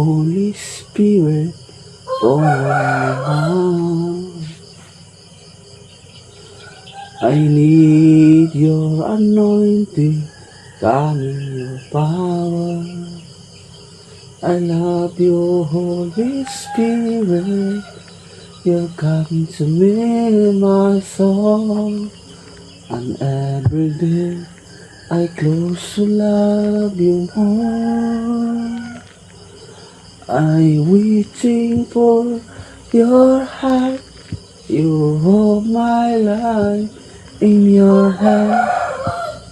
Holy Spirit, fall on my heart. I need your anointing, come in your power. I love you, Holy Spirit. You come to me, my soul. And every day I close to love you more. I waiting for your heart. You hold my life in your hand.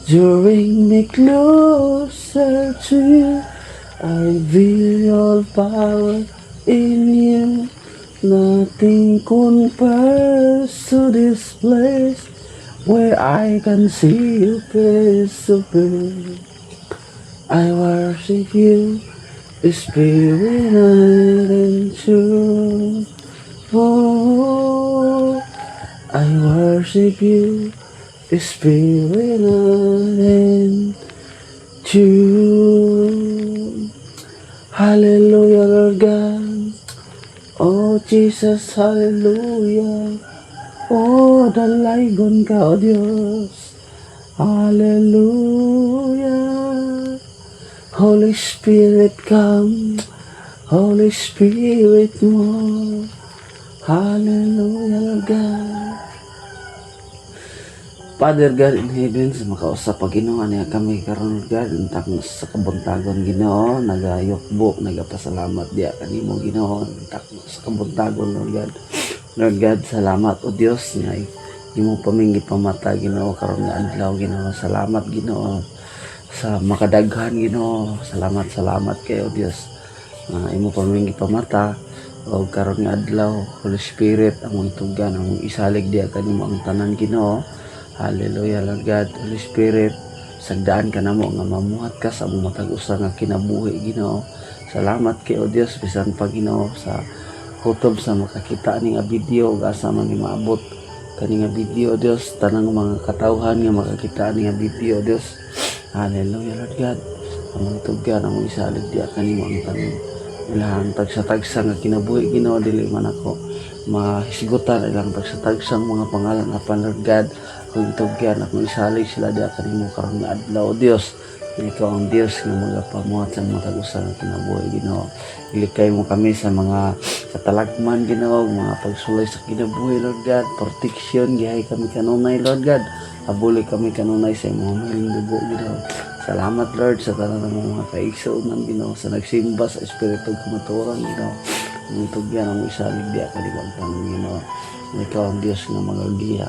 Drawing me closer to you. I feel your power in you. Nothing compares to this place where I can see you face to face. I worship you, Spirit and truth. Oh, I worship you, Spirit and truth. Hallelujah, Lord God. Oh, Jesus, hallelujah. Oh, dalaygon ka, O Diyos. Hallelujah. Holy Spirit, come. Holy Spirit, more. Hallelujah, Lord God. Father God in heaven, sa makausap pa Ginoo niya kami karon, Lord God, untak sa kabuntagon, Ginoo, nagayukbo, nagapasalamat diya kanimo, Ginoo, untak sa kabuntagon, Lord God. Lord God, salamat o Dios nga imo pa ming gipamata, Ginoo, karon nga adlaw, Ginoo. Salamat, Ginoo, sa makadaghan, Ginoo. Salamat, salamat kayo, Dios. Nga imo pa ming gipamata o karon nga adlaw, Holy Spirit, among itugyan, among isalig diya kanimo ang tanan, Ginoo. Hallelujah, Lord God. Holy Spirit, sagdaan ka namo nga mamuhat ka sa among matag usa nga kinabuhi, Ginoo. Salamat kay o Dios bisan pa, Ginoo, sa hutob sa makakita ni nga video ug asa man ni maabot kani nga video, Dios, tanang mga katawhan nga makakita ni nga video, Dios. Hallelujah, Lord God. Among tugyan, among isalig diya kanimo ang tanan ilang tagsa-tagsa nga kinabuhi, Ginoo. Dili man ako mahisgutan ilang tagsa-tagsang mga pangalan apan, Lord God, kung itugyan, akong isalig sila diya kanimo karon nga adlaw, Dios, nga ikaw ang Dios nga magapamuhat sa mga tag-usa nga kinabuhi, Ginoo. Ilikay mo kami sa mga katalagman, Ginoo, mga pagsulay sa kinabuhi, Lord God. Protection gihay kami kanunay, Lord God. Habuli kami kanunay sa imong maling dugo, Ginoo. Salamat, Lord, sa tanan ng mga kaigsuonan, Ginoo, sa nagsimba sa espiritu kamatuoran, Ginoo. Ang tugyan ang isalig diya kanimo ang tanan, Ginoo. Nga ikaw ang Dios nga magagiya,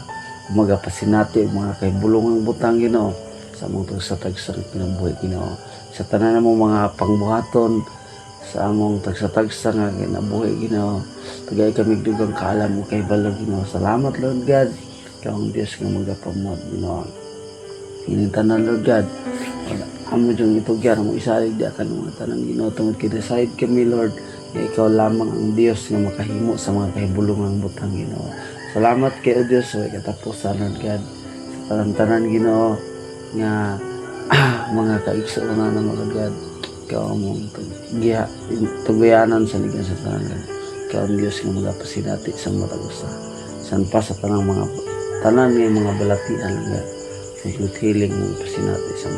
magapasinati og mga kahibulongang butang, Ginoo, sa among tagsa-tagsa nga kinabuhi, Ginoo. Sa tanan namong mga pangbuhaton sa among tagsa-tagsa nga kinabuhi, Ginoo, tagay kami dugang kaalam ug kahibalo, Ginoo. Salamat, Lord God. Ikaw ang Dios nga magapamuhat, Ginoo. Ining tanan, Lord God, amo jung itugyan, amo isalig di akan mga tanan, Ginoo, tungod kay decide kami, Lord, nga ikaw lamang ang Dios nga makahimo sa mga kahibulongang butang, Ginoo. Salamat kay o Dios sa katapusan, Lord God, sa tanan-tanan, Ginoo, nga mga kaigsuonan na, Lord God. Ikaw among giha tuguyanan sa ligan sa tanan, God. Ikaw ang Dios nga magapasinati sa matag usa san pa sa tanang mga tanan nga mga balatian, Lord God. Complete healing mo pasinati sa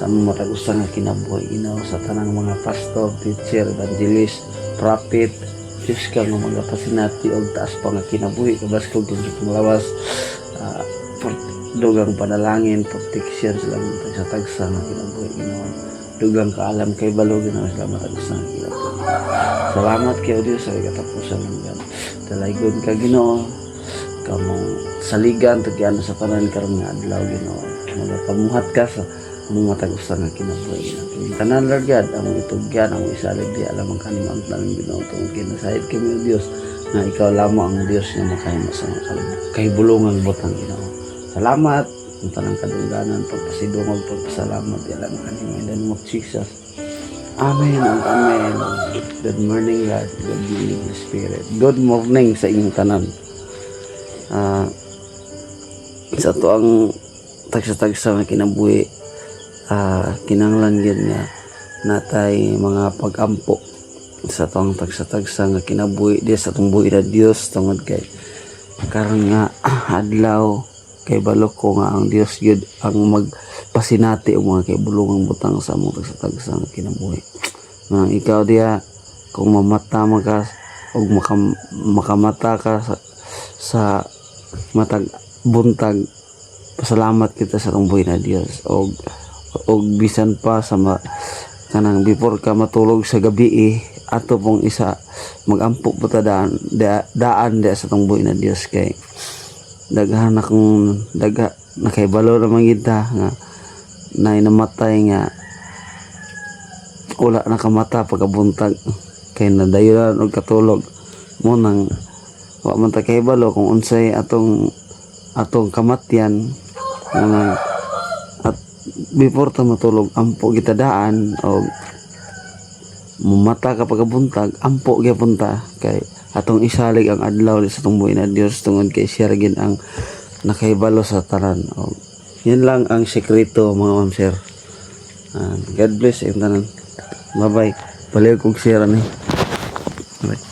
among matag usa nga kinabuhi, Ginoo, sa tanang mga pastor, teacher, evangelist, prophet. Diyos ka nga magapasinati og taas pa nga kinabuhi, kabaskog kung sa panglawas, dugang panalangin, protection sila tagsa-tagsa nga kinabuhi, Ginoo, dugang kaalam kay balo, Ginoo, sila matag usa nga kinabuhi. Salamat kay o Diyos sa katapusan ng God. Dalaygon ka, Ginoo, kamong saligan tugyan sa tanan karon nga adlaw, Ginoo. Magapamuhat ka sa among matag usa nga kinabuhi, Ginoo. Kini tanan, Lord God, among itugyan, among isalig di alamang kanimo ang tanan, Ginoo, tungod kay nasayod kami, o Dios, nga ikaw lamang ang Dios nga makahimo sa mga kahibulongang butang, Ginoo. Salamat ang tanang kadungganan, pagpasidungog, pagpasalamat di alamang kanimo in the name of Jesus. Amen and amen. Good morning, God. Good morning, Holy Spirit. Good morning sa inyong tanan. Sa ato ang tagsa-tagsa nga kinabuhi, kinahanglan gyud nga natay mga pag-ampo. Sa atong tagsa-tagsa nga kinabuhi di sa atong buhi na Dios, tungod kay karon nga adlaw kay balo ko nga ang Dios gyud ang magpasinati og mga kaibulongang butang sa among tagsa-tagsa nga kinabuhi. Nga ikaw diha, kung mamata man ka og makamata ka sa matag buntag, pasalamat kita sa atong buhi na Dios. Og bisan pa sa kanang before ka matulog sa gabi eh, ato pong isa magampo po ta daan daan da sa atong buhi na Dios, kay daghan na kung dagha nakaibalo naman kita nga na namatay nga wala nakamata pagkabuntag kay nadayon og katulog. Mo nang wa man ta kahibalo kung unsay atong atong kamatyan nga at before ta matulog, ampo kita daan, og mumata ka pagkabuntag, ampo gyapon ta, kay atong isalig ang adlaw sa atong buhi na Dios, tungod kay siya ra gyud ang nakahibalo sa tanan. Og yun lang ang sekreto, mga ma'am, sir. Ah, God bless sa inyong tanan. Bye bye. Palihog kog share ani. Bye.